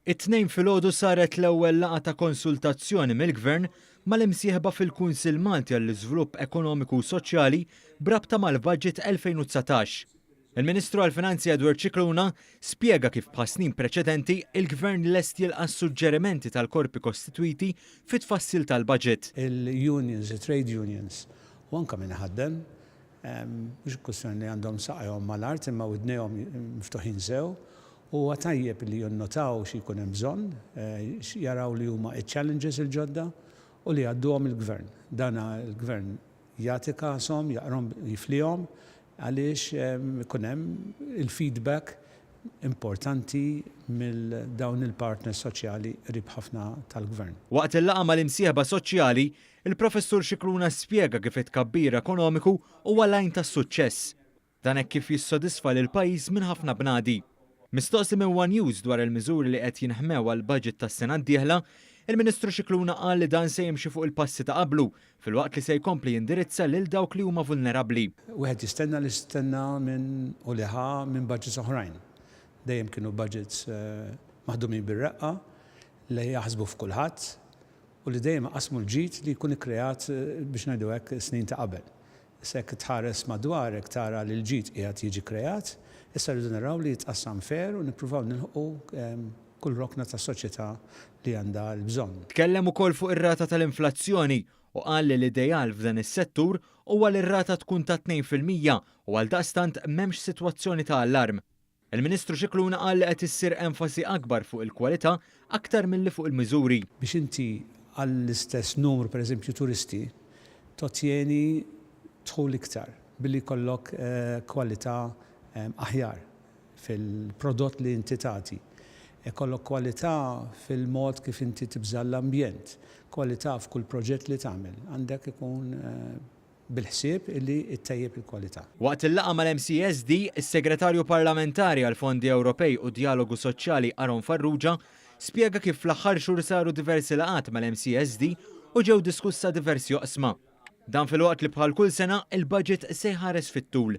It-Tnejn filgħodu saret l-ewwel laqgħa ta' konsultazzjoni mill-Gvern mal-imsieħba fil-Kunsill Malti għall-Iżvilupp Ekonomiku u Soċjali b'rabta mal-Budget 2019. Il-Ministru għall-Finanzi Edward Scicluna spjega kif bħas-snin preċedenti il-Gvern lest jilqa' s-suġġerimenti tal-korpi kostitwiti fit-tfassil tal-budget. Il-unions, it-trade unions u anke min iħaddem, mhux kwistjoni li għandhom saqajhom mal-art imma widnejhom miftuħin sew. Huwa tajjeb li jinnotaw xi jkun hemm bżonn, jaraw li huma ċ-challenges il-ġodda u li jgħadduhom il-Gvern. Dan il-Gvern jagħti kashom, jaqrahom, jiflihom għaliex ikun hemm il-feedback importanti mill dawn il-partners soċjali qrib ħafna tal-Gvern. Waqt il-laqgħa mal-imsieħba soċjali, il-Professur Scicluna spjega kif it-tkabbir ekonomiku huwa l-għajn tas-suċċess. Dan hekk kif jissodisfa lill-pajjiż minn ħafna bnadi. Mistoqsi minn one News dwar il-miżuri li qed jinħmew għall-budget tas-sena d-dieħla, il-Ministru Scicluna qal li dan se jimxi fuq il-passi ta' qablu, filwaqt li se jkompli jindirizza lil dawk li huma vulnerabbli. Wieħed jistenna li stenna minn u li ħa minn budgets oħrajn. Dejjem kienu budgets maħdumin bir-reqqa, li jaħsbu f'kulħadd u li dejjem iqassmu l-ġid li jkun ikkreat biex ngħidu hekk snin ta' qabel. Issa jekk tħares madwarek tara li l-ġid qiegħed jiġi kreat, issa rridu naraw li jitqassam fair u nippruvaw nilħqu kull rokna tas-soċjetà li għandha l-bżonn. Tkellem ukoll fuq ir-rata tal-inflazzjoni u qal li l-ideal f'dan is-settur huwa li r-rata tkun ta' 2% u għaldaqstant m'hemmx sitwazzjoni ta' allarm. Il-Ministru Scicluna qal li qed issir enfasi akbar fuq il-kwalità aktar milli fuq il-miżuri. Biex inti għall-istess numru, per eżempju, turisti, tottjeni dħul iktar billi jkollok kwalità aħjar fil-prodott li inti tagħti. Ikollok kwalità fil-mod kif inti tibża' l-ambjent, kwalità f'kull proġett li tagħmel. Għandek ikun bil-ħsieb illi ttejjeb il-kwalità. Waqt il-laqgħa mal-MCESD, is-Segretarju Parlamentari għall-Fondi Ewropej u d-Djalogu Soċjali Aaron Farrugia spjega kif fl-aħħar xhur saru diversi laqgħat mal-MCESD u ġew diskussa diversi oqsma. Dan filwaqt li bħal kull sena, il-budget se jħares fit-tul.